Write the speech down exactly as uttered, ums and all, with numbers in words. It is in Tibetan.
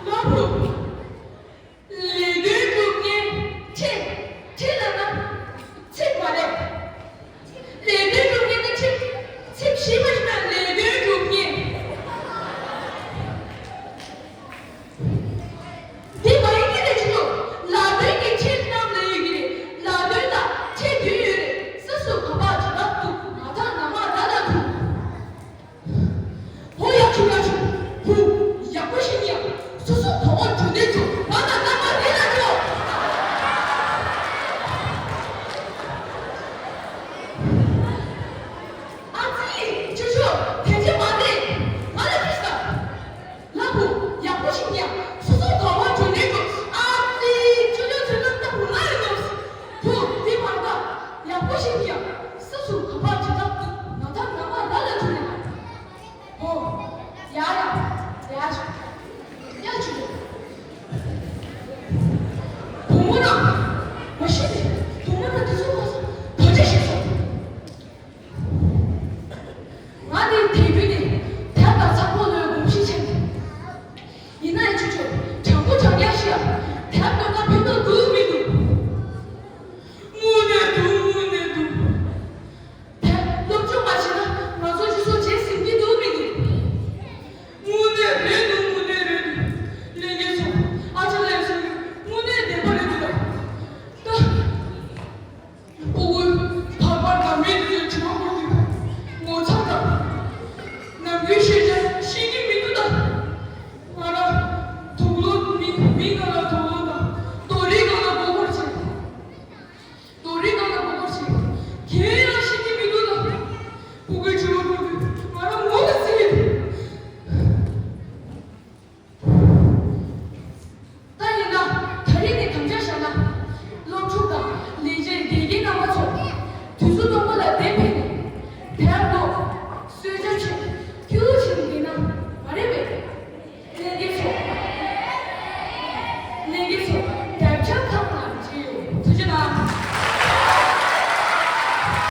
ལོ་བུ། ལས་དོན་སྒྲུབ་མཁན་ཁྲིད། ཁྲིད་ལབ་ན་ཚིག་མ་རེད། ལས་དོན་སྒྲུབ་མཁན་ནི་ཁྲིད། ཚིག་ཞིབ་པ་ཞིག་ན་ལས་དོན་སྒྲུབ་མཁན། འདི་མ་ཡིན་གྱི་རེད་ཆུ་ཆུ། ལ་དོན་གྱི་ཁྲིད་རྣམས་ལ་ཡོད་ཀྱི་རེད། ལ་དོན་དང་ཁྲིད་དོན་ཡོད་རེད། ས་སུ་ག་པར་བྱེད་ཐབས་འདུག་མ་ཐག་ན་མ་ར་ལ་འདུག་འོ་ཡག་ཆུང་ཡག་ཆུང་། བུ། ཡག་པོ་ཞིག་ཡ། སོ་སོ་ག་བ་འགྲོ་ནས་འགྲོ། ང་དང་རྣམ་པ་རེ་ལ་འགྲོ། ཨ་ཙི། ཆུང་ཆུང་། དེ་ཚེ་མ་རེད། ང་ལ་ཁྲིད་ས། ལ་བུ། ཡག་པོ་ཞིག་ཡ། སོ་སོ་ག་བ་འགྲོ་ནས་འགྲོ། ཨ་ཙི། ཆུང་ཆུང་ཚོ་ལ་ལྟ་བུ་ལ་ཡོད་ནོ། བུ། འདི་མ་རེད་ད། ཡག་པོ་ཞིག་ཡ། ས་སུ་ག་བ་འགྲོ་ཐབས་འདུག་ང་དང་རྣམ་པ་ར་ལ་འགྲོ་ནས། ཧོ། ཡ་ཡ། ཡ་ཆུ། ཡ་ཆུ་ཆུ། བུ་མོ་ན། མ་ཤི་ནས་བུ་མོ་ན་དེ་ཚོ་ཁོ་ཚོ་དོ་ཅི་ཤི་སོང་། ང་ནི་དེ་བུ་ནི་དེབ་དང་ཚགས་པོ་ལོའི་དགོངས་གཞི་ཆེན། ཡིན་ན་ཡང་ཆུ་ཆུ། དྲང་པོ་དྲང་ཡ་ཤི་ཡ། དེབ་ལོ་ན་ཕན་ཐོགས་འདུག་མི་འདུག་དངོས་གནས་འདུག་དངོས་གནས་འདུག་དེ་སློབ་སྦྱོང་མ་བྱས་ན་ང་ཚོ་སྤྱི་ཚོགས་བརྗེད་ཟིན་གྱི་འདུག་མི་འདུག་དངོས་གནས་རེད་འདུག་དངོས་གནས་རེད་འདུག་ལྷན་རྒྱས་ཚོ། ཨ་ཅག་ལགས་སུ་དངོས་གནས་བདེན་པ་རེད་འདུག་ད། ད། སྤུ་གུ་བར་བར་དགའ་མོས་དེ་ཚོའི་དྲི་བ་བཀོད་དུས་ངོ་ཚ་དང་། ནམ་རྒྱུན་ཤེས་བྱ་ཤེས་ཀྱི་མི་འདུག་ད། ང་རང་དུག་ལོག་མི་མི་སྒང་ལ་དུག་ལོག་དང་རྡོ་རིང་སྒང་ལ་མགོ་སྐོར་བྱས། རྡོ་རིང་སྒང་ལ་མགོ་སྐོར་བྱས། གང་ཡང་ཤེས་ཀྱི་མི་འདུག་ད། སྤུ་གུའི་དྲི་བ་བཀོད་དུས་ང་རང་ངོ་ལ་བཟི་གི་འདུག་ད་ཡིན་ན་ད་རེས་ནས་དམ་བཅའ་བཞག་ན། སློབ་ཕྲུག་དང་ལས་བྱེད་དགེ་རྒན་རྣམ་པ་ཚོ། དུས་ཚོད་སྟོང་པ་ལ་བསྡད་ཕེབས་ནས་དེབ་ཀློག་གསོལ་ཇ་མཆོད། ཁྱུ་བྱེད་ཀྱི་ཡིན་ན་མ་རེད་པས། ལྷན་རྒྱས་ཚོ། ལྷན་རྒྱས་ཚོ།